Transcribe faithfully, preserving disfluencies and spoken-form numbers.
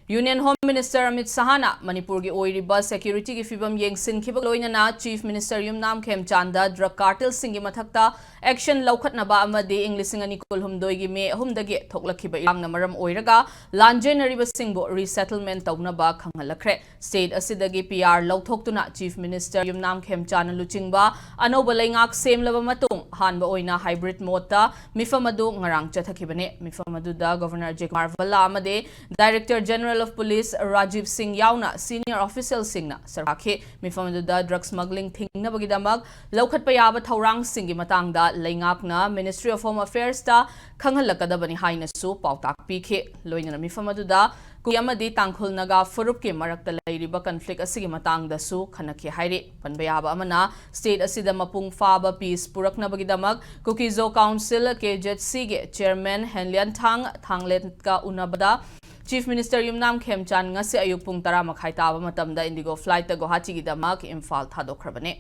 Union Home Minister Amit Shahꯅ ꯃꯅꯤꯄꯨꯔꯒꯤ ꯑꯣꯏꯔꯤꯕ securityꯒꯤ ꯐꯤꯕꯝ ꯌꯦꯡꯁꯤꯟꯈꯤꯕꯒ ꯂꯣꯏꯅꯅ Chief Minister ꯌꯨꯝꯅꯥꯝ ꯈꯦꯝꯆꯥꯟꯗ drug cartelꯁꯤꯡꯒꯤ ꯃꯊꯛꯇ action ꯂꯧꯈꯠꯅꯕ ꯑꯃꯗꯤ ꯏꯪ ꯂꯤꯁꯤꯡ ꯑꯅꯤ ꯀꯨꯟꯍꯨꯝꯗꯣꯏꯒꯤ ꯃꯦ ꯑꯍꯨꯝꯗꯒꯤ ꯊꯣꯛꯂꯛꯈꯤꯕ ꯏꯔꯥꯡꯅ ꯃꯔꯝ ꯑꯣꯏꯔꯒ ꯂꯥꯟꯖꯦꯟꯅꯔꯤꯕꯁꯤꯡꯕꯨ resettlement ꯇꯧꯅꯕ ꯈꯪꯍꯜꯂꯛꯈ꯭ꯔꯦ꯫ State ꯑꯁꯤꯗꯒꯤ PR ꯂꯧꯊꯣꯛꯇꯨꯅ Chief Minister ꯌꯨꯝꯅꯥꯝ ꯈꯦꯝꯆꯥꯟꯅ ꯂꯨꯆꯤꯡꯕ ꯑꯅꯧꯕ ꯂꯩꯉꯥꯛ ꯁꯦꯝꯂꯕ ꯃꯇꯨꯡ ꯑꯍꯥꯟꯕ ꯑꯣꯏꯅ hybrid modeꯇ ꯃꯤꯐꯝ ꯑꯗꯨ ꯉꯔꯥꯡ ꯆꯠꯊꯈꯤꯕꯅꯤ꯫ ꯃꯤꯐꯝ ꯑꯗꯨꯗ Governor Ajay Kumar Bhalla ꯑꯃꯗꯤ Director General of Police Rajiv Singh ꯌꯥꯎꯅ senior officialꯁꯤꯡꯅ ꯁꯔꯨꯛ ꯌꯥꯈꯤ꯫ ꯃꯤꯐꯝ ꯑꯗꯨꯗ drug smuggling ꯊꯤꯡꯅꯕꯒꯤꯗꯃꯛ ꯂꯧꯈꯠꯄ ꯌꯥꯕ ꯊꯧꯔꯥꯡꯁꯤꯡꯒꯤ ꯃꯇꯥꯡꯗ ꯂꯩꯉꯥꯛꯅ Ministry of Home Affairsꯇ ꯈꯪꯍꯜꯂꯛꯀꯗꯕꯅꯤ ꯍꯥꯏꯅꯁꯨ ꯄꯥꯎꯇꯥꯛ ꯄꯤꯈꯤ꯫ ꯂꯣꯏꯅꯅ ꯃꯤꯐꯝ ꯑꯗꯨꯗ ꯀꯨꯀꯤ ꯑꯃꯗꯤ ꯇꯥꯡꯈꯨꯜ ꯅꯥꯒꯥ ꯐꯨꯔꯨꯞꯀꯤ ꯃꯔꯛꯇ ꯂꯩꯔꯤꯕ conflict ꯑꯁꯤꯒꯤ ꯃꯇꯥꯡꯗꯁꯨ ꯈꯟꯅꯈꯤ ꯍꯥꯏꯔꯤ꯫ ꯄꯟꯕ ꯌꯥꯕ ꯑꯃꯅ, state ꯑꯁꯤꯗ ꯃꯄꯨꯡ ꯐꯥꯕ peace ꯄꯨꯔꯛꯅꯕꯒꯤꯗꯃꯛ Kuki-Zo Council, KZCꯒꯤ chairman Henlianthang Thangletꯀ ꯎꯅꯕꯗ Chief Minister ꯌꯨꯝꯅꯥꯝ ꯈꯦꯝꯆꯥꯟ ꯉꯁꯤ ꯑꯌꯨꯛ ꯄꯨꯡ ꯇꯔꯥ ꯃꯈꯥꯏ ꯇꯥꯕ ꯃꯇꯝꯗ IndiGo flightꯇ ꯒꯨꯋꯥꯍꯥꯇꯤꯒꯤꯗꯃꯛ ꯏꯝꯐꯥꯜ ꯊꯥꯗꯣꯛꯈ꯭ꯔꯕꯅꯤ꯫